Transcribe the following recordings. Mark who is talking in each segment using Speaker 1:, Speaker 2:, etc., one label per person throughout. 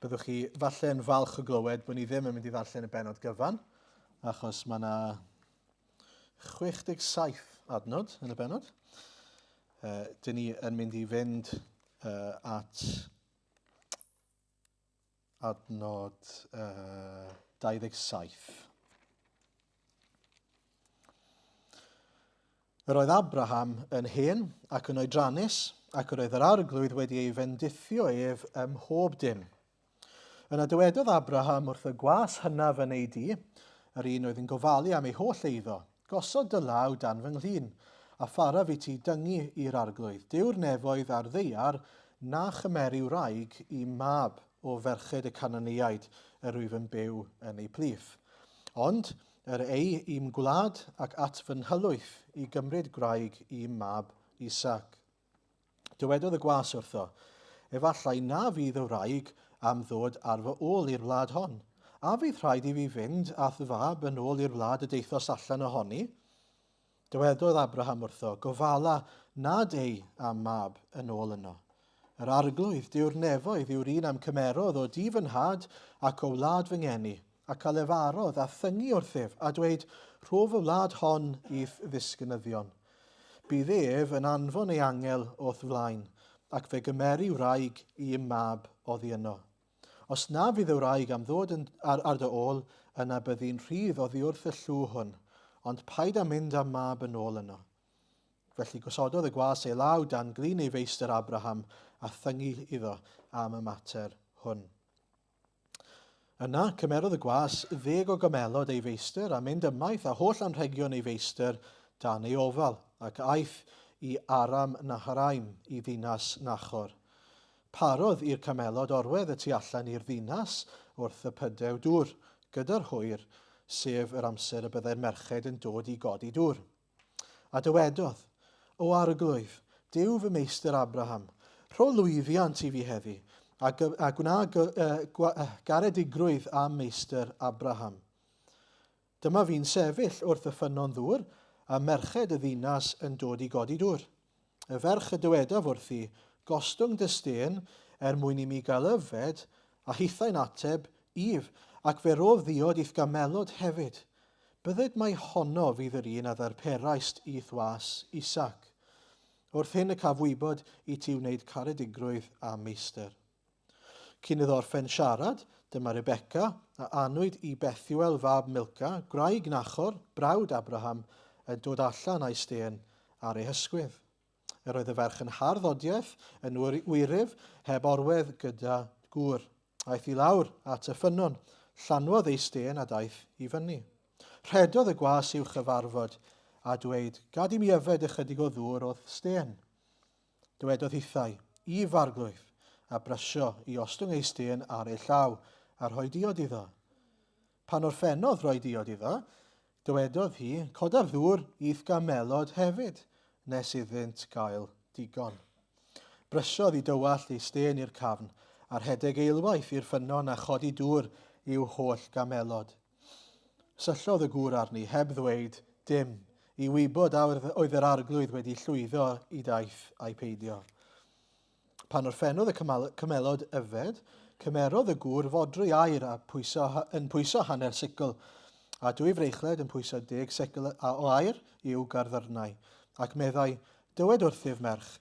Speaker 1: Byddwch chi falle yn falch o glywed bod ni ddim yn mynd i ddarllen y bennod gyfan, achos mae yna 67 adnod yn y bennod. Uh, dyn ni yn mynd i fynd uh, at adnod uh, 27. Yr oedd Abraham yn hen ac yn oedrannus, ac yr oedd yr arglwydd wedi ei fendithio ef ym mhob dim. Yna dywedodd Abraham wrth y gwas hynaf yn ei dŷ, yr un oedd yn gofalu am ei holl eiddo, Gosod dy law dan fy nghlun, a pharaf i ti dyngu i'r arglwydd, Duw'r nefoedd a'r ddaear, na chymeri wraig i'm mab o ferched y Cananeaid yr wyf yn byw yn eu plith. Ond, Yr ei i'm gwlad ac at fy nhylwyth i gymryd gwraig i'm mab Isaac. Dywedodd y gwas wrtho, Efallai na fydd y wraig am ddod ar fy ôl i'r wlad hon. A fydd rhaid i fi fynd â'th fab yn ôl i'r wlad y daethost allan ohoni? Dywedodd Abraham wrtho, Gofala nad ei a'm mab yn ôl yno. Yr arglwydd, Duw'r nefoedd, yw'r un a'm cymerodd o dŷ fy nhad ac o wlad fy ngeni, ac a lefarodd a thyngu wrthyf, a dweud, Rho fy wlad hon i'th ddisgynyddion. Bydd ef yn anfon ei angel o'th flaen, ac fe gymeri wraig i'm mab oddi yno. Os na fydd y wraig am ddod yn, ar, ar dy ôl, yna byddi'n rhydd oddi wrth y llw hwn, ond paid â mynd â'm mab yn ôl yno. Felly gosododd y gwas ei law dan glun ei feistr Abraham a thyngu iddo am y mater hwn. Yna, cymerodd y gwas ddeg o gamelod ei feistr a mynd ymaith a holl anrhegion ei feistr dan ei ofal, ac aeth i Aram Naharaim, i ddinas Nachor. Parodd i'r camelod orwedd y tu allan i'r ddinas wrth y pydew dŵr, gyda'r hwyr, sef yr amser y byddai'r merched yn dod i godi dŵr. A dywedodd, O Arglwydd, Duw fy meistr Abraham, rho lwyddiant i fi heddi, a, a gwna garedigrwydd am meistr Abraham. Dyma fi'n sefyll wrth y ffynnon ddŵr, a merched y ddinas yn dod i godi dŵr. Y ferch y dywedaf wrthi, Gostwng dy stên, er mwyn i mi gael yfed, a hithau'n ateb, If, ac fe rof ddiod i'th gamelod hefyd. Bydded mai honno fydd yr un a ddarperaist i'th was, Isaac. Wrth hyn y caf wybod i ti wneud caredigrwydd â meistr. Cyn iddo orffen siarad, dyma Rebecca, a anwyd i Bethuel fab Milca, gwraig Nachor, brawd Abraham, yn dod allan a'i stên ar ei hysgwydd. Yr oedd y ferch yn hardd odiaeth, yn wyryf, heb orwedd gyda gŵr. Aeth i lawr at y ffynnon, llanwodd ei stên a daeth i fyny. Rhedodd y gwas i'w chyfarfod a dweud, Gad i mi yfed ychydig o ddŵr o'th stên. Dywedodd hithau, I farglwydd, a brysio i ostwng ei stên ar ei llaw a rhoi diod iddo. Pan orffennodd roi diod iddo, dywedodd hi, Coda'r ddŵr i'th gamelod hefyd, nes iddynt gael digon. Brysiodd i dywallt ei stên i'r cafn, a rhedeg eilwaith i'r ffynnon a chodi dŵr i'w holl gamelod. Syllodd y gŵr arni, heb ddweud dim, i wybod a oedd yr arglwydd wedi llwyddo i daith ai peidio. Pan orffennodd y cymelod yfed, cymerodd y gŵr fodrwy aur a pwyso, yn pwyso hanner sicl, a dwy freichled yn pwyso deg sicl o aur i'w garddyrnau, ac meddai, Dywed wrthyf, merch,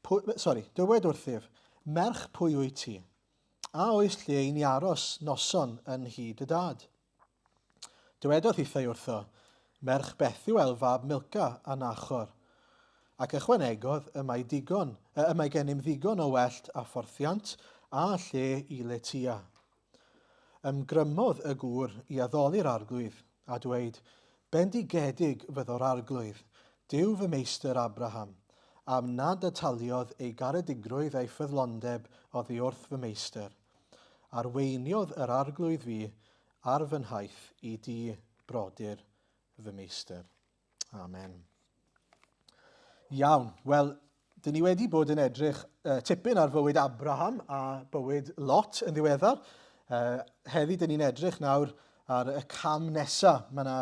Speaker 1: pwy, sori, dywed wrthyf, merch pwy wyt ti? A oes lle i ni aros noson yn nhŷ dy dad? Dywedodd hithau wrtho, Merch Bethuel fab Milca a Nachor. Ac ychwanegodd, Y mae digon, y mae gennym ddigon o wellt a phorthiant, a lle i letya. Ymgrymodd y gŵr i addoli'r arglwydd, a dweud, Bendigedig fyddo'r arglwydd, Duw fy meistr Abraham, am nad ataliodd ei garedigrwydd a'i ffyddlondeb oddi wrth fy meistr. Arweiniodd yr arglwydd fi ar fy nhaith i dŷ brodyr fy meistr. Amen. Iawn, wel, dyn ni wedi bod yn edrych uh, tipyn ar fywyd Abraham a bywyd Lot yn ddiweddar. Uh, heddi, dyn ni'n edrych nawr ar y cam nesaf. Mae yna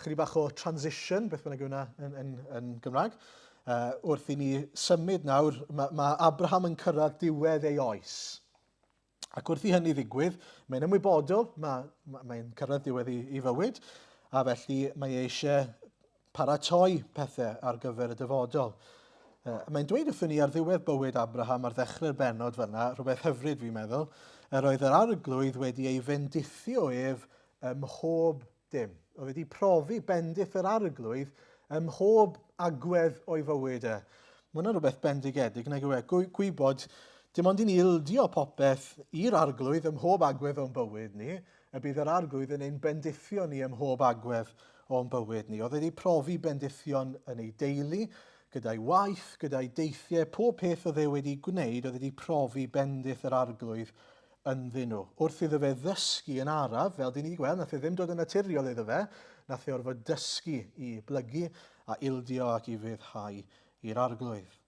Speaker 1: chydig bach o transition, beth bynnag yw hwnna yn, yn, yn Gymraeg. Uh, wrth i ni symud nawr, mae, mae Abraham yn cyrraedd diwedd ei oes. Ac wrth i hynny ddigwydd, mae'n ymwybodol, mae'n mae, mae cyrraedd diwedd ei, ei fywyd, a felly mae e eisiau paratoi pethau ar gyfer y dyfodol. Mae'n dweud wrthyn ni ar ddiwedd bywyd Abraham ar ddechrau'r bennod fyna, rhywbeth hyfryd fi'n meddwl, yr oedd yr arglwydd wedi ei fendithio ef ym mhob dim. Oedd wedi profi bendith yr arglwydd ym mhob agwedd o'i fywyd e. Mae hwnna'n rhywbeth bendigedig, nag yw e? Gwybod, dim ond i ni ildio popeth i'r arglwydd ym mhob agwedd o'n bywyd ni, y bydd yr arglwydd yn ein bendithio ni ym mhob agwedd o'n bywyd ni. Oedd wedi profi bendithion yn ei deulu, gyda'i waith, gyda'i deithiau, pob peth oedd e wedi gwneud, oedd wedi profi bendith yr arglwydd ynddyn nhw. Wrth iddo fe ddysgu yn araf, fel dyn ni wedi gweld, nath e ddim dod yn naturiol iddo fe, nath e orfod dysgu i blygu a ildio ac i fyddhau i'r arglwydd.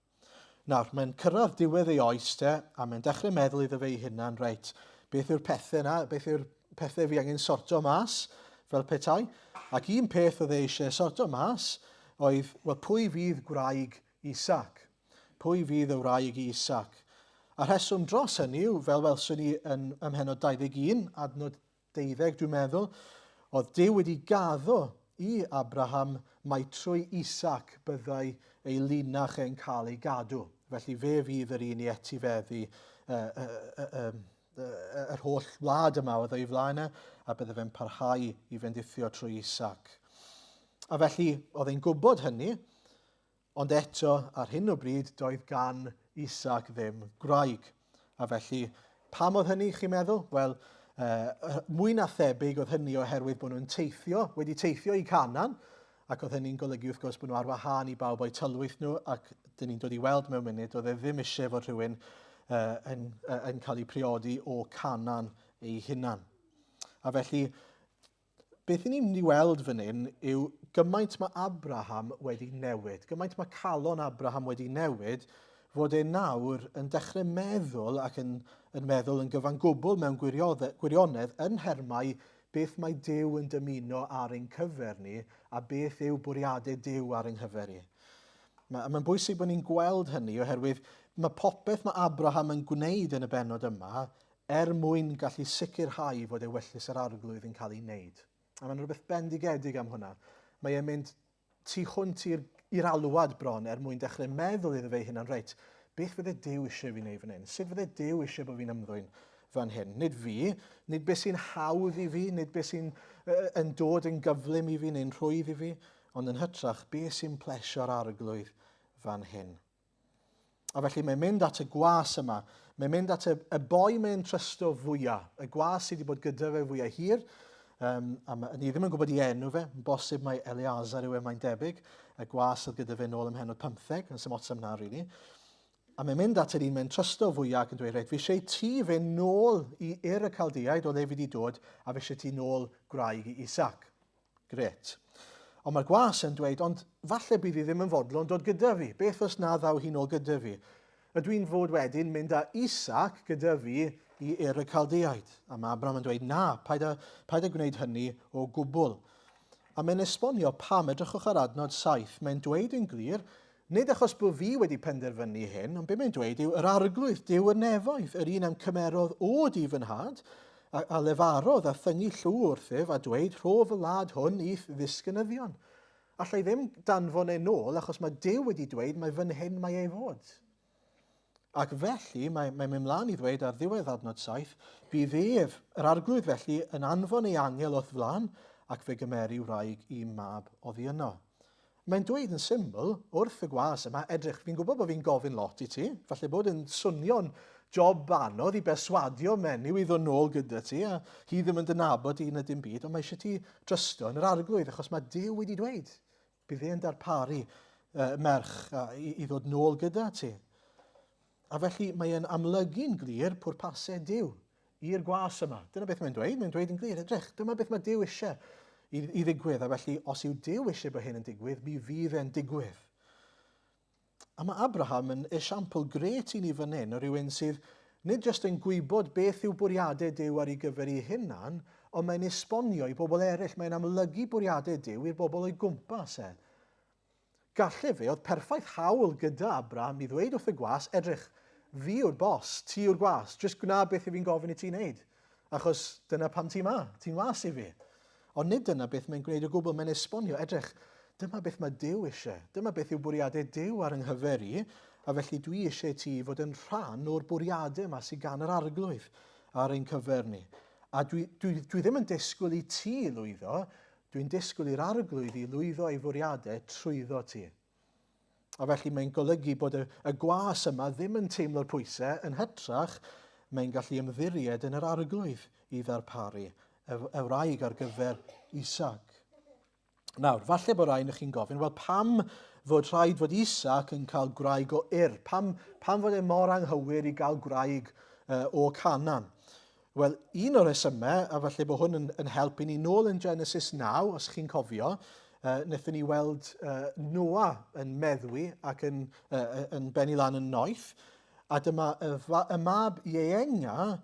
Speaker 1: Nawr, mae'n cyrraedd diwedd ei oes te, a mae'n dechrau meddwl iddo fe ei hunan, reit, beth yw'r pethau yna, beth yw'r pethau fi angen sorto mas, fel petai. Ac un peth oedd e eisiau sorto mas oedd, wel, pwy fydd gwraig Isaac? Pwy fydd y wraig i Isaac? A rheswm dros hynny yw, fel welswn ni yn ym mhennod 21, adnod deuddeg dwi'n meddwl, oedd Duw wedi gaddo i Abraham mai trwy Isaac byddai ei linach e'n cael ei gadw. Felly fe fydd yr un i etifeddu yr holl wlad yma oedd o'i flaen e, a bydde fe'n parhau i fendithio trwy Isaac. A felly, oedd e'n gwybod hynny, Ond eto, ar hyn o bryd, doedd gan Isaac ddim gwraig. A felly, pam oedd hynny, chi'n meddwl? Wel, uh, mwy na thebyg oedd hynny oherwydd bod nhw'n teithio, wedi teithio i Canaan, ac oedd hynny'n golygu wrth gwrs bod nhw ar wahân i bawb o'u tylwyth nhw, ac dyn ni'n dod i weld mewn munud, oedd e ddim eisiau fod rhywun uh, yn, uh, yn cael ei priodi o Canaan ei hunan. A felly, Beth i ni'n mynd i weld fan hyn yw gymaint mae Abraham wedi newid, gymaint mae calon Abraham wedi newid, fod e nawr yn dechrau meddwl ac yn, yn meddwl yn gyfan gwbl mewn gwirionedd yn nhermau beth mae Duw yn dymuno ar ein cyfer ni a beth yw bwriadau Duw ar ein nghyfer i. Mae'n mae bwysig bod ni'n gweld hynny oherwydd mae popeth mae Abraham yn gwneud yn y bennod yma er mwyn gallu sicrhau fod ewyllys yr Arglwydd yn cael ei wneud. A mae'n rhywbeth bendigedig am hwnna. Mae e'n mynd tu hwnt i'r alwad bron er mwyn dechrau meddwl iddo fe ei hunan, reit, beth fydde Duw eisiau fi wneud fan hyn? Sut fydde Duw eisiau bod fi'n ymddwyn fan hyn? Nid fi, nid beth sy'n hawdd i fi, nid beth sy'n uh, yn dod yn gyflym i fi neu'n rhwydd i fi, ond yn hytrach, beth sy'n plesio'r Arglwydd fan hyn. A felly mae'n mynd at y gwas yma. Mae'n mynd at y, y boi mae'n trysto fwyaf, y gwas sydd wedi bod gyda fe fwyaf hir. Um, a ma, ni ddim yn gwybod i enw fe, yn bosib mae Eleazar yw e mae'n debyg, y gwas oedd gyda fe nôl ym mhennod 15, yn sy'n ots am na, really. A mae'n mynd at yr un mae'n trysto fwyaf ac yn dweud, reit, fi eisiau ti fe nôl i Ur y Caldeaid o le fi wedi dod, a fi eisiau ti nôl gwraig i Isaac. Grêt. Ond mae'r gwas yn dweud, ond falle bydd hi ddim yn fodlon dod gyda fi. Beth os na ddaw hi nôl gyda fi? Ydw i'n fod wedyn mynd â Isaac gyda fi i Ur y Caldeaid? A mae Abraham yn dweud, na, paid â, paid â gwneud hynny o gwbl. A mae'n esbonio pam, edrychwch ar adnod 7, mae'n dweud yn glir, Nid achos bod fi wedi penderfynu hyn, ond be mae'n dweud yw, yr arglwydd, Duw y nefoedd, yr un a'm cymerodd o di fy nhad, a, a lefarodd a thyngu llw wrthyf a dweud, rho fy wlad hwn i'th ddisgynyddion. Alla i ddim danfon e nôl achos mae Duw wedi dweud mae fan hyn mae ei fod. Ac felly, mae, mae'n mynd mlaen i ddweud ar ddiwedd adnod 7, bydd ef, yr arglwydd felly, yn anfon ei angel o'th flaen, ac fe gymeri wraig i mab oddi yno. Mae'n dweud yn syml wrth y gwas yma, edrych, fi'n gwybod bod fi'n gofyn lot i ti, falle bod yn swnio'n job anodd i berswadio menyw i ddod nôl gyda ti, a hi ddim yn dy nabod di na dim byd, ond mae eisiau ti drysto yn yr arglwydd, achos mae Duw wedi dweud, bydd e'n darparu uh, merch uh, i, i ddod nôl gyda ti. A felly mae e'n amlygu'n glir pwrpasau Duw i'r gwas yma. Dyna beth mae'n dweud. Mae'n dweud yn glir, edrych, dyma beth mae Duw eisiau i, i ddigwydd. A felly, os yw Duw eisiau bod hyn yn digwydd, mi fydd e'n digwydd. A mae Abraham yn esiampl gret i ni fan hyn o rywun sydd nid jyst yn gwybod beth yw bwriadau Duw ar ei gyfer ei hunan, ond mae'n esbonio i bobl eraill, mae'n amlygu bwriadau Duw i'r bobl o'i gwmpas e. Galle fe, oedd perffaith hawl gyda Abraham i ddweud wrth y gwas, edrych, fi yw'r bos, ti yw'r gwas, jyst gwna beth i fi'n gofyn i ti wneud. Achos dyna pam ti ma, ti'n was i fi. Ond nid dyna beth mae'n gwneud o gwbl, mae'n esbonio, edrych, dyma beth mae Duw eisiau, dyma beth yw bwriadau Duw ar yng nghyfer i, a felly dwi eisiau ti fod yn rhan o'r bwriadau yma sydd gan yr arglwydd ar ein cyfer ni. A dwi, dwi, dwi ddim yn disgwyl i ti lwyddo, dwi'n disgwyl i'r arglwydd i lwyddo ei fwriadau trwyddo ti. A felly mae'n golygu bod y, y gwas yma ddim yn teimlo'r pwysau, yn hytrach mae'n gallu ymddiried yn yr arglwydd i ddarparu y, y wraig ar gyfer Isaac. Nawr, falle bod rhai chi'n gofyn, wel pam fod rhaid fod Isaac yn cael gwraig o Ur? Pam, pam fod e mor anghywir i gael gwraig uh, o Canaan? Wel, un o'r rhesymau, a falle bod hwn yn, yn help i ni nôl yn Genesis 9, os chi'n cofio, uh, wnaethon ni weld uh, Noah yn meddwi ac yn, uh, yn benni lan yn noeth, a dyma y, y mab ieuenga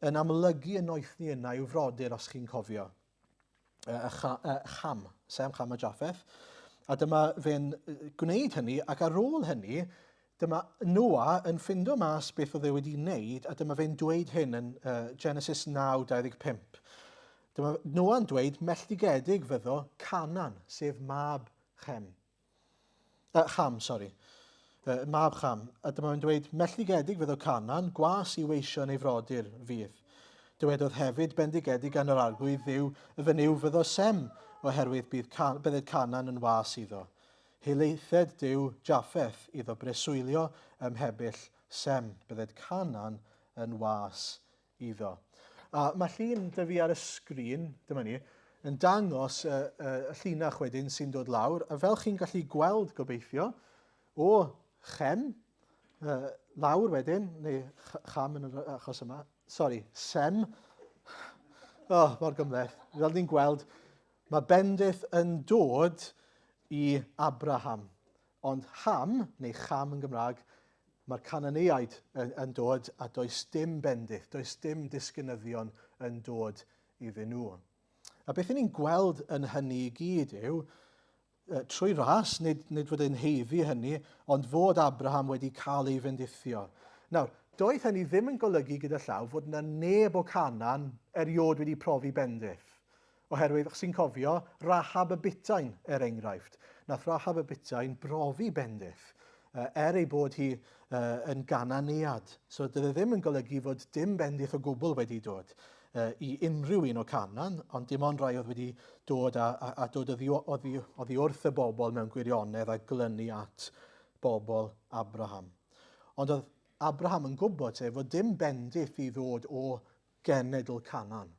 Speaker 1: yn amlygu y noethni yna i'w frodyr, os chi'n cofio. y Cham, Sem, Cham a Japheth. A dyma fe'n gwneud hynny, ac ar ôl hynny, dyma Noah yn ffindo mas beth oedd e wedi wneud, a dyma fe'n dweud hyn yn uh, Genesis 9:25. Dyma Noah'n dweud, melltigedig fyddo Canan, sef mab Chem. Uh, Cham, sori. Uh, mab Cham. A dyma fe'n dweud, melltigedig fyddo Canan, gwas i weision ei frodyr fydd. Dywedodd hefyd, bendigedig gan yr arglwydd ddiw y fy niw fyddo Sem, oherwydd bydd Can bydded Canan yn was iddo. Helaethed Duw Japheth iddo breswylio ym mhebyll Sem, bydded Canan yn was iddo. A mae llun dy fi ar y sgrin, dyma ni, yn dangos y, y, y llinach wedyn sy'n dod lawr, a fel chi'n gallu gweld gobeithio, o Chem, uh, lawr wedyn, neu Cham yn yr achos yma, sori, Sem, oh, mor gymhleth, fel ni'n gweld, mae bendith yn dod i Abraham. Ond Ham, neu Cham yn Gymraeg, mae'r Cananeaid yn, yn dod a does dim bendith, does dim disgynyddion yn dod iddyn nhw. A beth ni'n gweld yn hynny i gyd yw, trwy ras, nid, nid fod e'n heiddi hynny, ond fod Abraham wedi cael ei fendithio. Nawr, doedd hynny ddim yn golygu gyda llaw fod yna neb o Canaan eriod wedi profi bendith. Oherwydd, os chi'n cofio, Rahab y Butain, er enghraifft. Nath Rahab y Butain brofi bendith, er ei bod hi yn Gananead. So dydd e ddim yn golygu fod dim bendith o gwbl wedi dod i unrhyw un o Canaan, ond dim ond rai oedd wedi dod a, a, a dod oddi, oddi, oddi wrth y bobl mewn gwirionedd a glynu at bobl Abraham. Ond oedd Abraham yn gwybod te fod dim bendith i ddod o genedl Canaan.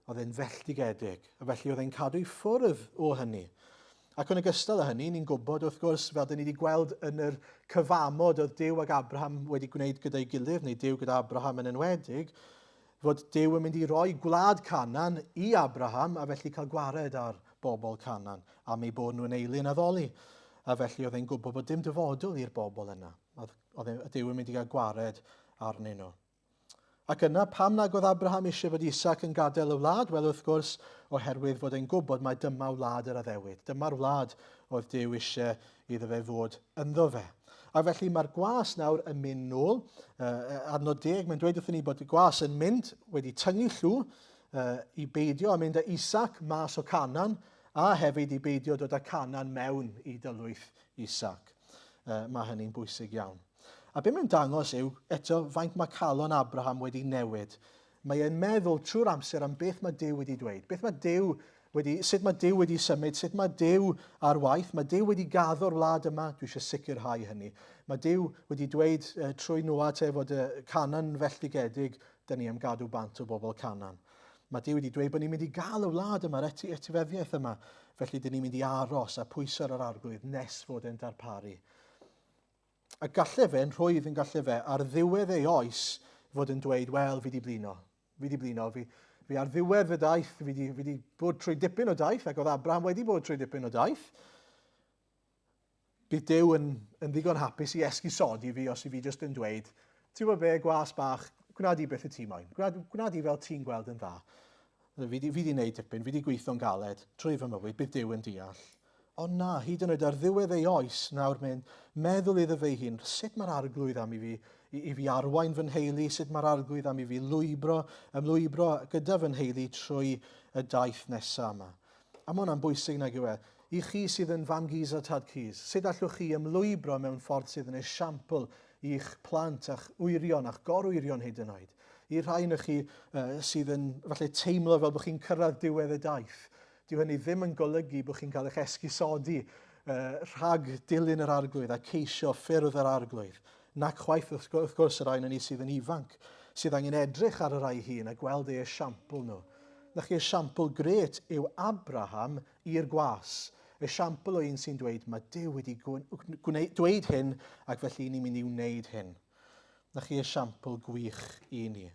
Speaker 1: Oedd e'n felltigedig, a felly oedd e'n cadw i ffwrdd o hynny. Ac yn ogystal â hynny, ni'n gwybod wrth gwrs, fel dyn ni wedi gweld yn yr cyfamod oedd Duw ag Abraham wedi gwneud gyda'i gilydd, neu Duw gyda Abraham yn enwedig, fod Duw yn mynd i roi gwlad Canaan i Abraham, a felly cael gwared ar bobl Canaan, am eu bod nhw'n eilun addoli. A felly oedd e'n gwybod bod dim dyfodol i'r bobl yna. Oedd, oedd Duw yn mynd i gael gwared arnyn nhw. Ac yna, pam nag oedd Abraham eisiau fod Isaac yn gadael y wlad? Wel, wrth gwrs, oherwydd fod e'n gwybod mai dyma wlad yr addewid. Dyma'r wlad oedd Duw eisiau iddo fe fod ynddo fe. A felly mae'r gwas nawr yn mynd nôl. Uh, adnod deg, mae'n dweud wrthyn ni bod y gwas yn mynd wedi tyngu llw uh, i beidio a mynd â Isaac mas o Canan a hefyd i beidio dod â Canan mewn i dylwyth Isaac. Uh, mae hynny'n bwysig iawn. A be mae'n dangos yw, eto, faint mae calon Abraham wedi newid. Mae e'n meddwl trwy'r amser am beth mae Duw wedi dweud, beth mae Duw wedi, sut mae Duw wedi symud, sut mae Duw ar waith, mae Duw wedi gaddo'r wlad yma, dwi eisiau sicrhau hynny. Mae Duw wedi dweud trwy Noa te fod y Canaan felltigedig, dyn ni am gadw bant o bobl Canaan. Mae Duw wedi dweud bod ni'n mynd i gael y wlad yma, yr eti, etifeddiaeth yma, felly dyn ni'n mynd i aros a pwyso ar yr arglwydd nes fod e'n darparu. A galle fe, yn rhwydd yn galle fe, ar ddiwedd ei oes fod yn dweud, wel, fi di blino, fi di blino, fi, fi ar ddiwedd fy daith, fi di, fi di bod trwy dipyn o daith, ac oedd Abraham wedi bod trwy dipyn o daith. Bydd Duw yn, yn ddigon hapus i esgusodi fi os i fi jyst yn dweud, ti'n gwybod be, gwas bach, gwna di beth y ti moyn, gwna, gwna di fel ti'n gweld yn dda. Fi di, fi di wneud dipyn, fi di gweithio'n galed trwy fy mywyd, bydd Duw yn deall. Ond na, hyd yn oed ar ddiwedd ei oes, nawr mae'n meddwl iddo fe ei hun, sut mae'r arglwydd am i fi i, i fi arwain fy nheulu, sut mae'r arglwydd am i fi lwybro, ymlwybro gyda fy nheulu trwy y daith nesaf yma. A mae hwnna'n bwysig nag yw e? I chi sydd yn fam-gus a tad-cus, sut allwch chi ymlwybro mewn ffordd sydd yn esiampl i'ch plant a'ch wyrion a'ch gorwyrion hyd yn oed? I'r rhai ohonoch chi uh, sydd yn falle teimlo fel bod chi'n cyrraedd diwedd y daith, dyw hynny ddim yn golygu bod chi'n cael eich esgusodi uh, rhag dilyn yr arglwydd a ceisio ffyrdd yr arglwydd. Nac chwaith, wrth gwrs, y rhai ohonon ni sydd yn ifanc, sydd angen edrych ar y rhai hyn a gweld eu esiampl nhw. Na chi esiampl grêt yw Abraham i'r gwas. Esiampl o un sy'n dweud, mae Duw wedi dweud hyn ac felly ni'n mynd i wneud hyn. Na chi esiampl gwych i ni.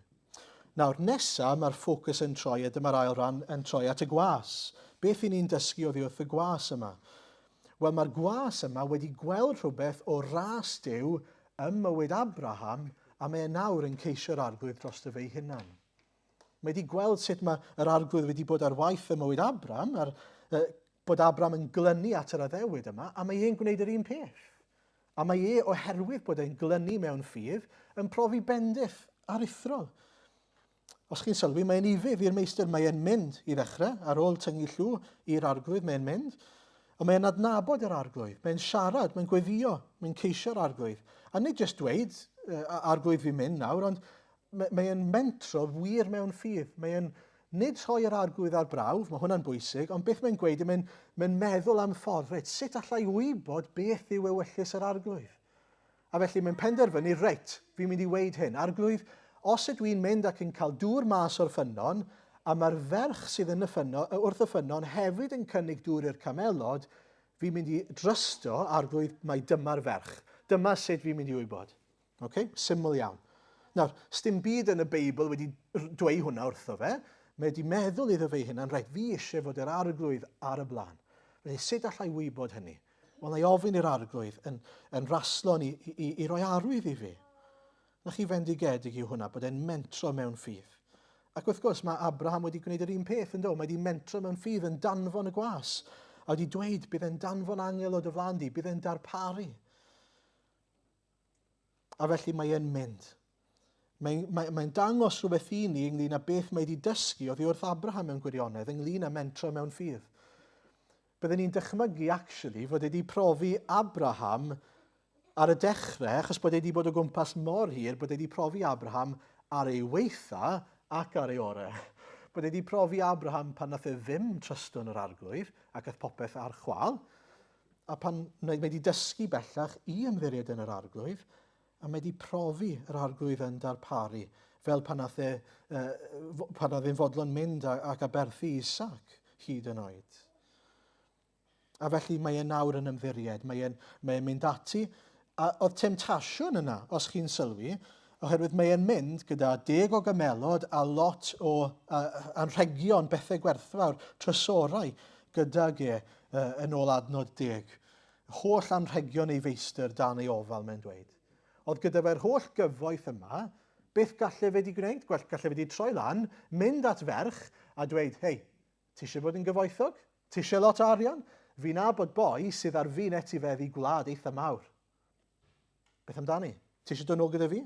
Speaker 1: Nawr, nesa, mae'r ffocws yn troi, a dyma'r ail ran, yn troi at y gwas. Beth i ni'n dysgu oddi wrth y gwas yma? Wel, mae'r gwas yma wedi gweld rhywbeth o ras Duw ym mywyd Abraham, a mae e nawr yn ceisio'r arglwydd drosto fe'i hunan. Mae wedi gweld sut mae yr arglwydd wedi bod ar waith ym mywyd Abram, a'r, uh, bod Abram yn glynu at yr addewid yma, a mae e'n gwneud yr un peth. A mae e, oherwydd bod e'n glynu mewn ffydd, yn profi bendith aruthrol. Os chi'n sylwi, mae'n ufudd i'r meistr, mae e'n mynd i ddechrau, ar ôl tyngu llw i'r arglwydd, mae'n mynd. Ond mae'n adnabod yr arglwydd, mae'n siarad, mae'n gweddio, mae'n ceisio'r arglwydd. A nid jyst dweud, arglwydd fi'n mynd nawr, ond mae e'n mentro wir mewn ffydd. Mae e'n nid rhoi yr arglwydd ar brawf, mae hwnna'n bwysig, ond beth mae'n gweud, mae'n mae meddwl am ffordd, reit, sut allai wybod beth yw ewyllys yr arglwydd? A felly mae'n penderfynu, reit, fi'n mynd i weud hyn, arglwydd, os ydw i'n mynd ac yn cael dŵr mas o'r ffynnon, a mae'r ferch sydd yn y ffynnon, wrth y ffynnon hefyd yn cynnig dŵr i'r camelod, fi'n mynd i drysto, arglwydd, mai dyma'r ferch. Dyma sut fi'n mynd i wybod. Ok, syml iawn. Nawr, sdim byd yn y Beibl wedi dweud hwnna wrtho fe. Mae wedi meddwl iddo fe ei hunan, reit, fi eisiau fod yr arglwydd ar y blaen. Felly, sut allai wybod hynny? Wel, na i ofyn i'r arglwydd yn, yn raslon i, i, i roi arwydd i fi. Na chi fendigedig yw hwnna, bod e'n mentro mewn ffydd. Ac wrth gwrs, mae Abraham wedi gwneud yr un peth yn do. Mae wedi mentro mewn ffydd yn danfon y gwas. A wedi dweud, bydd e'n danfon angel o dy flaen di, bydd e'n darparu. A felly mae e'n mynd. Mae'n mae, mae dangos rhywbeth i ni ynglyn â beth mae wedi dysgu oddi wrth Abraham mewn gwirionedd, ynglyn â mentro mewn ffydd. Byddwn ni'n dychmygu, actually, fod wedi profi Abraham ar y dechrau, achos bod wedi bod o gwmpas mor hir, bod wedi profi Abraham ar ei weitha ac ar ei orau. Bod wedi profi Abraham pan nath e ddim trysto yn yr arglwydd ac aeth popeth ar chwal, A pan mae wedi dysgu bellach i ymddiried yn yr arglwydd, a mae wedi profi yr arglwydd yn darparu, fel pan nath e, uh, pan oedd e'n fodlon mynd ac aberthu Isaac hyd yn oed. A felly mae e nawr yn ymddiried, mae e'n mae e mynd ati. A oedd temtasiwn yna, os chi'n sylwi, oherwydd mae e'n mynd gyda deg o gymelod a lot o uh, anrhegion, bethau gwerthfawr, trysorau gydag e uh, yn ôl adnod deg. Holl anrhegion ei feistr dan ei ofal, mae'n dweud. Oedd gyda fe'r holl gyfoeth yma, beth gallai fe wedi gwneud? Gwell gallai fe wedi troi lan, mynd at ferch a dweud, hei, ti eisiau bod yn gyfoethog? Ti eisiau lot o arian? Fi'n nabod boi sydd ar fin etifeddu gwlad eitha mawr. Beth amdani? Ti eisiau dod nôl gyda fi?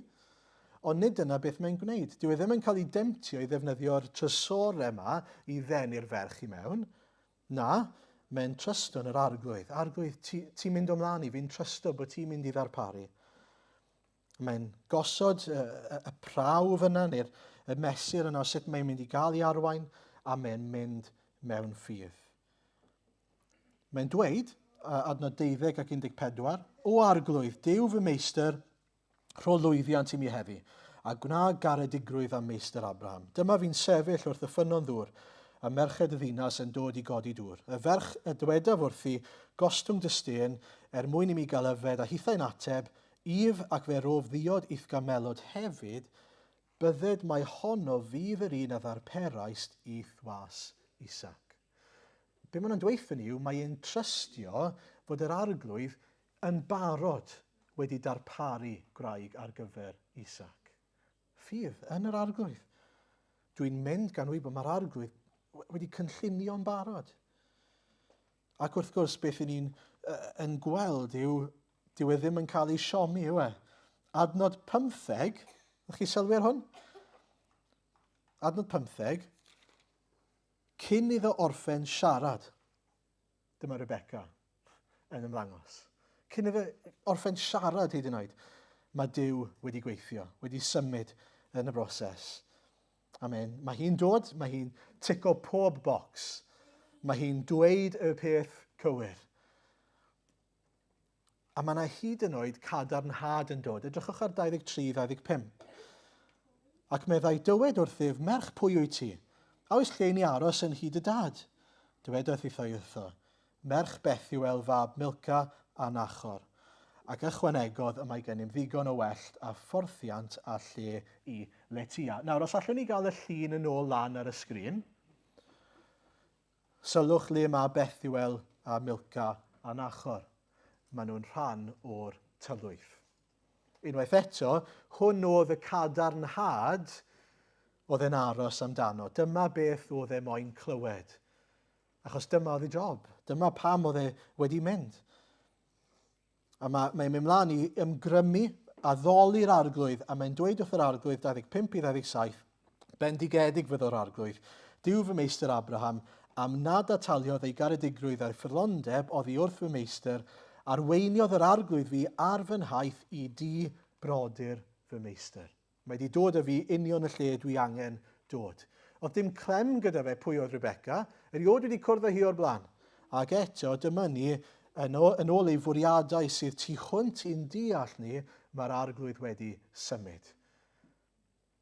Speaker 1: Ond nid dyna beth mae'n gwneud. Dyw e ddim yn cael ei demtio i ddefnyddio'r trysore yma i ddenu'r ferch i mewn. Na, mae'n trysto yn yr arglwydd. Arglwydd, ti'n ti mynd o mlaen i, fi'n trysto bod ti'n mynd i ddarparu. Mae'n gosod y, y, y prawf yna, neu'r y mesur yna o sut mae'n mynd i gael ei arwain, a mae'n mynd mewn ffydd. Mae'n dweud, adnod 12 ac 14, O Arglwydd, Duw fy meistr, rho lwyddiant i mi heddi, a gwna garedigrwydd am meistr Abraham. Dyma fi'n sefyll wrth y ffynnon ddŵr, a merched y ddinas yn dod i godi dŵr. Y ferch y dywedaf wrthi, gostwng dy stên, er mwyn i mi gael yfed, a hithau'n ateb, If ac fe rof ddiod i'th gamelod hefyd, bydded mai honno fydd yr un a ddarperaist i'th was Isaac. Be maen nhw'n dweud ni yw mae e'n trystio fod yr arglwydd yn barod wedi darparu gwraig ar gyfer Isaac. Ffydd yn yr arglwydd. Dwi'n mynd gan wybod mae'r arglwydd wedi cynllunio'n barod. Ac wrth gwrs, beth i ni'n yn gweld yw, dyw e ddim yn cael ei siomi, yw e? Adnod 15, ydych chi sylwi ar hwn? Adnod 15, cyn iddo orffen siarad, dyma Rebecca yn ymddangos. Cyn iddo orffen siarad hyd yn oed, mae Duw wedi gweithio, wedi symud yn y broses. Amen. Mae hi'n dod, mae hi'n tico pob bocs. Mae hi'n dweud y peth cywir. A mae yna hyd yn oed cadarnhad yn dod. Edrychwch ar 23, 25. Ac meddai, dywed wrthyf, merch pwy wyt ti? A oes lle i ni aros yn hyd y dad? Dywedodd hithau wrtho, merch Bethuel fab Milca a Nachor. Ac ychwanegodd, y mae gennym ddigon o wellt a phorthiant a lle i letia. Nawr, os allwn ni gael y llun yn ôl lan ar y sgrin. Sylwch le mae Bethuel a Milca a Nachor. Maen nhw'n rhan o'r tylwyth. Unwaith eto, hwn oedd y cadarnhad oedd e'n aros amdano. Dyma beth oedd e moyn clywed. Achos dyma oedd ei job. Dyma pam oedd e wedi mynd. A mae, mae'n mynd mlaen i ymgrymu addoli'r arglwydd, a mae'n dweud wrth yr arglwydd 25 i 27, Bendigedig fyddo'r arglwydd, Duw fy meistr Abraham, am nad ataliodd ei garedigrwydd a'i ffyddlondeb oddi wrth fy meistr, arweiniodd yr arglwydd fi ar fy nhaith i dŷ brodyr fy meistr. Mae 'di dod â fi union y lle dwi angen dod. Oedd dim clem gyda fe pwy oedd Rebecca, erioed wedi cwrdd â hi o'r blaen. Ac eto, dyma ni, yn, o, yn ôl ei fwriadau sydd tu hwnt i'n deall ni, mae'r arglwydd wedi symud.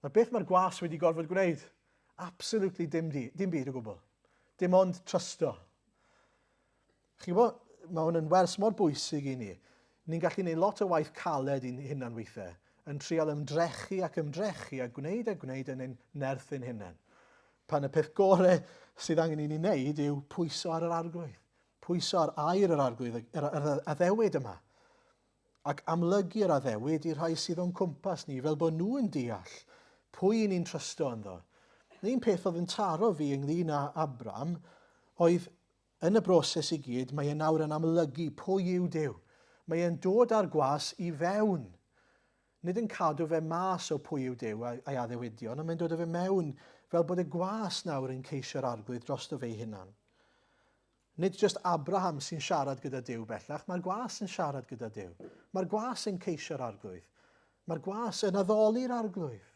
Speaker 1: Nawr beth mae'r gwas wedi gorfod gwneud? Absolutely dim, di, dim byd o gwbl. Dim ond trysto. Chi'n gwybod, mae hwn yn wers mor bwysig i ni. Ni'n gallu gwneud lot o waith caled i'n hunan weithiau, yn trial ymdrechu ac ymdrechu a gwneud a gwneud yn ein nerth ein hunain. Pan y peth gore sydd angen i ni wneud yw pwyso ar yr arglwydd. Pwyso ar air yr arglwydd, yr, yr addewid yma. Ac amlygu'r addewid i'r rhai sydd o'n cwmpas ni, fel bod nhw'n deall pwy i ni'n trysto ynddo. Un peth oedd yn taro fi ynglyn â Abram oedd Yn y broses i gyd, mae e nawr yn amlygu pwy yw Duw. Mae e'n dod â'r gwas i fewn. Nid yn cadw fe mas o pwy yw Duw a'i addewidion, ond mae'n dod â fe mewn fel bod y gwas nawr yn ceisio'r arglwydd drosto fe'i hunan. Nid jyst Abraham sy'n siarad gyda Duw bellach, mae'r gwas yn siarad gyda Duw. Mae'r gwas yn ceisio'r arglwydd. Mae'r gwas yn addoli'r arglwydd.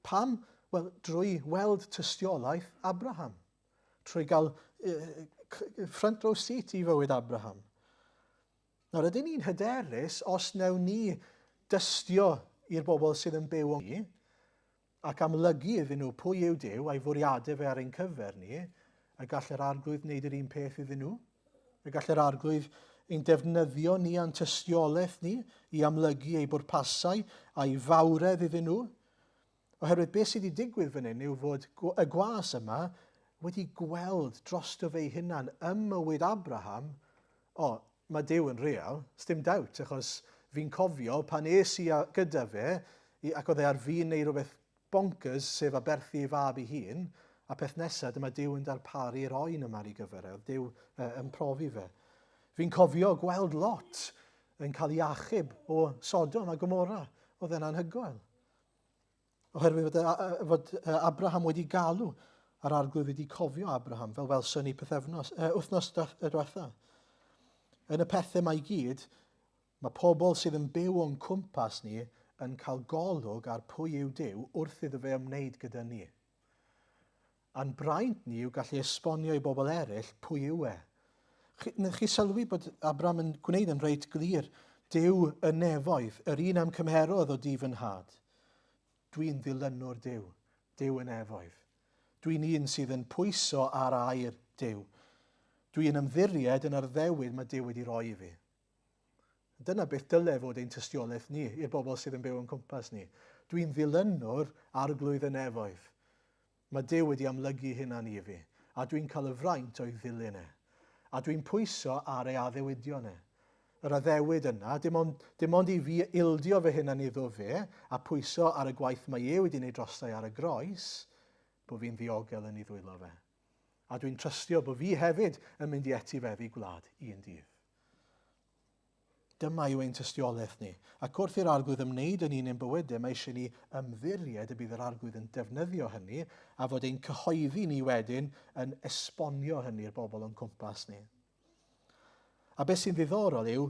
Speaker 1: Pam? Wel, drwy weld tystiolaeth Abraham. Trwy gael front row seat i fywyd Abraham. Nawr, ydyn ni'n hyderus os wnewn ni dystio i'r bobl sydd yn byw o'n ni ac amlygu iddyn nhw pwy yw Duw a'i fwriadau fe ar ein cyfer ni, y gall yr arglwydd wneud yr un peth iddyn nhw? Y gall yr arglwydd ein defnyddio ni a'n tystiolaeth ni i amlygu ei bwrpasau a'i fawredd iddyn nhw? Oherwydd beth sydd wedi digwydd fan hyn yw fod y gwas yma wedi gweld drosto fe'i hunan ym mywyd Abraham, o, mae Duw yn real, sdim doubt, achos fi'n cofio pan es i gyda fe, i, ac oedd e ar fin neu rhywbeth bonkers, sef aberthu ei fab ei hun, a peth nesaf, dyma Duw yn darparu'r oen yma ar ei gyfer e, oedd Duw yn profi fe. Fi'n cofio gweld Lot yn cael ei achub o Sodom a Gomorra, oedd e'n anhygoel. Oherwydd fod, fod Abraham wedi galw a'r arglwydd wedi cofio Abraham, fel welson ni pythefnos, wythnos diwetha. Yn y pethau mae i gyd, mae pobl sydd yn byw o'n cwmpas ni yn cael golwg ar pwy yw Duw wrth iddo fe ymwneud gyda ni. A'n braint ni yw gallu esbonio i bobl eraill pwy yw e. Chi, chi sylwi bod Abraham yn gwneud yn reit glir, Duw y nefoedd, yr un am cymherodd o di fy nhad. Dwi'n ddilynwr Duw, Duw y nefoedd. Dwi'n un sydd yn pwyso ar air Duw. Dwi'n ymddiried yn yr addewid mae Duw wedi roi i fi. Dyna beth dyle fod ein tystiolaeth ni i'r bobl sydd yn byw o'n cwmpas ni. Dwi'n ddilynwr Arglwydd y Nefoedd. Mae Duw wedi amlygu hunan i fi, a dwi'n cael y fraint o'i ddilyn e. A dwi'n pwyso ar ei addewidion e. Yr addewid yna, dim ond, dim ond i fi ildio fy hunan iddo fe, a pwyso ar y gwaith mae e wedi wneud drostai ar y groes, bod fi'n ddiogel yn ei ddwylo fe. A dwi'n trystio bod fi hefyd yn mynd i etifeddu gwlad un dydd. Dyma yw ein tystiolaeth ni. Ac wrth i'r Arglwydd ymwneud â ni yn ein bywydau, mae eisiau ni ymddiried y bydd yr Arglwydd yn defnyddio hynny a fod ein cyhoeddi ni wedyn yn esbonio hynny i'r bobl o'n cwmpas ni. A beth sy'n ddiddorol yw,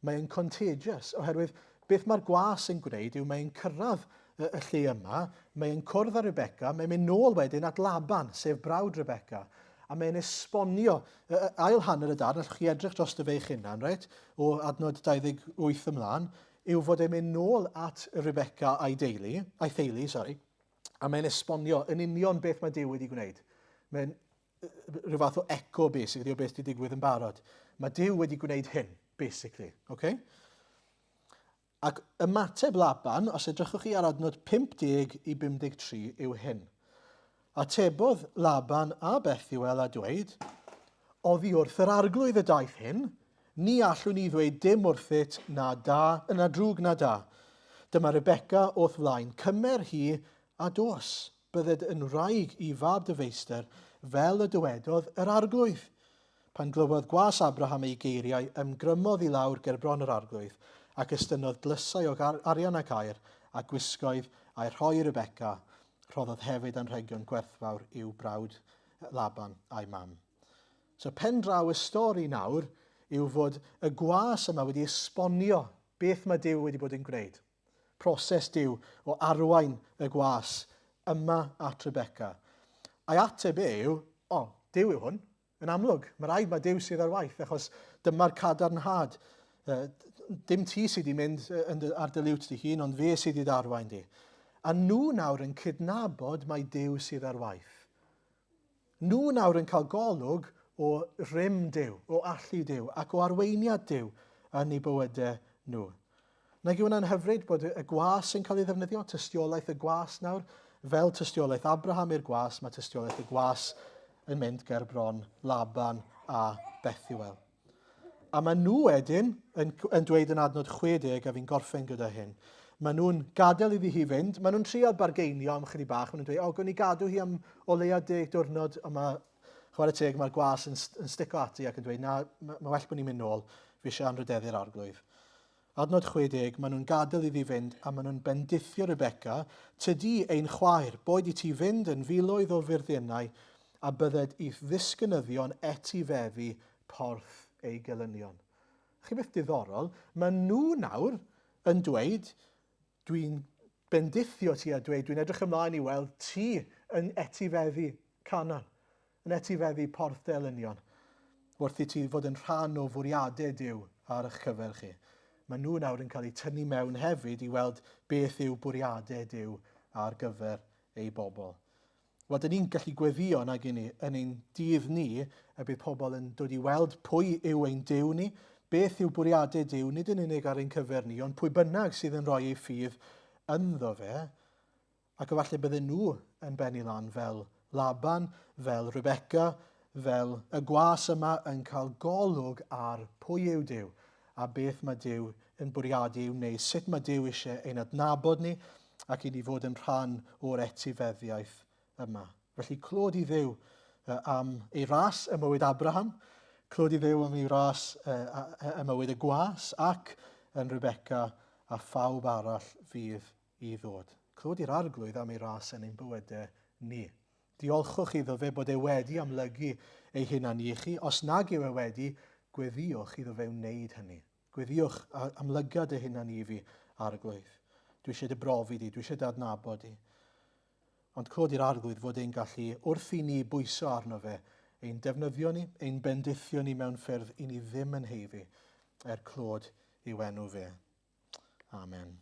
Speaker 1: mae'n contagious, oherwydd beth mae'r gwas yn gwneud yw mae'n cyrraedd y, y lle yma, mae'n cwrdd â Rebecca, mae'n mynd nôl wedyn at Laban, sef brawd Rebecca, a mae'n esbonio y, y, ail hanner y darn, allwch chi edrych dros dy fe'ch hunan, reit, o adnod 28 ymlaen, yw fod e'n mynd nôl at Rebecca a'i deulu, a'i theulu, sori, a mae'n esbonio yn union beth mae Duw wedi gwneud. Mae'n rhyw fath o echo, basically, o beth wedi digwydd yn barod. Mae Duw wedi gwneud hyn, basically. Okay? Ac ymateb Laban, os edrychwch chi ar adnod 50 i 53, yw hyn. Atebodd Laban a Bethuel a dweud, Oddi wrth yr arglwydd y daeth hyn, ni allwn ni ddweud dim wrthyt na da, na drwg na da. Dyma Rebecca o'th flaen, cymer hi a dos. Bydded yn wraig i fab dy feistr, fel y dywedodd yr Arglwydd. Pan glywodd gwas Abraham eu geiriau, ymgrymodd i lawr ger bron yr Arglwydd, ac estynnodd dlysau o arian ac aur, a gwisgoedd, a'u rhoi i Rebecca. Rhoddodd hefyd anrhegion gwerthfawr i'w brawd Laban a'i mam. So pen draw y stori nawr yw fod y gwas yma wedi esbonio beth mae Duw wedi bod yn gwneud. Proses Duw o arwain y gwas yma at Rebecca. A'i ateb e yw, o, Duw yw hwn, yn amlwg. Mae rhaid mae Duw sydd ar waith, achos dyma'r cadarnhad. Dim ti sydd wedi mynd ar dy liwt dy hun, ond fe sydd wedi arwain di. A nhw nawr yn cydnabod mai Duw sydd ar waith. Nhw nawr yn cael golwg o rym Duw, o allu Duw, ac o arweiniad Duw yn eu bywydau nhw. Nag yw hwnna'n hyfryd bod y gwas yn cael ei ddefnyddio, tystiolaeth y gwas nawr, fel tystiolaeth Abraham i'r gwas, mae tystiolaeth y gwas yn mynd ger bron Laban a Bethuel. A maen nhw wedyn yn, yn dweud yn adnod 60, a fi'n gorffen gyda hyn, maen nhw'n gadael iddi hi fynd, maen nhw'n trial bargeinio am chydig bach, maen nhw'n dweud, o, gwn i gadw hi am o leia deg diwrnod, ond mae, chwarae teg, mae'r gwas yn, yn stico ati ac yn dweud, na, mae ma well bod ni'n mynd nôl, fi eisiau anrhydeddu'r arglwydd. Adnod 60, maen nhw'n gadael iddi fynd a maen nhw'n bendithio Rebecca, Tydi ein chwaer, boed i ti fynd yn filoedd o furddiennau, a bydded i'th ddisgynyddion etifeddu porth eu gelynion. Chi beth diddorol, maen nhw nawr yn dweud, dwi'n bendithio ti a dweud, dwi'n edrych ymlaen i weld ti yn etifeddu Canaan. yn etifeddu porth dy elynion, wrth i ti fod yn rhan o fwriadau Duw ar eich cyfer chi. Maen nhw nawr yn cael eu tynnu mewn hefyd i weld beth yw bwriadau Duw ar gyfer ei bobl. Wel, dyn ni'n gallu gweddio nag i ni yn ein dydd ni y bydd pobl yn dod i weld pwy yw ein Duw ni, beth yw bwriadau Duw, nid yn unig ar ein cyfer ni, ond pwy bynnag sydd yn rhoi ei ffydd ynddo fe, Ac efallai bydden nhw yn bennu lan fel Laban, fel Rebecca, fel y gwas yma yn cael golwg ar pwy yw Duw a beth mae Duw yn bwriadu ei wneud, sut mae Duw eisiau ein adnabod ni ac i ni fod yn rhan o'r etifeddiaeth yma. Felly clod i Dduw am ei ras ym mywyd Abraham, clod i Dduw am ei ras ym mywyd y gwas ac yn Rebecca a phawb arall fydd i ddod. Clod i'r Arglwydd am ei ras yn ein bywydau ni. Diolchwch iddo fe bod e wedi amlygu ei hunan i chi. Os nag yw e wedi, gweddïwch iddo fe wneud hynny. Gweddïwch, amlyga dy hunan i fi, Arglwydd. Dwi eisiau dy brofi di, dwi eisiau dy adnabod di. Ond clod i'r Arglwydd fod e'n gallu, wrth i ni bwyso arno fe, ein defnyddio ni, ein bendithio ni mewn ffyrdd i ni ddim yn heiddi, er clod i'w enw fe. Amen.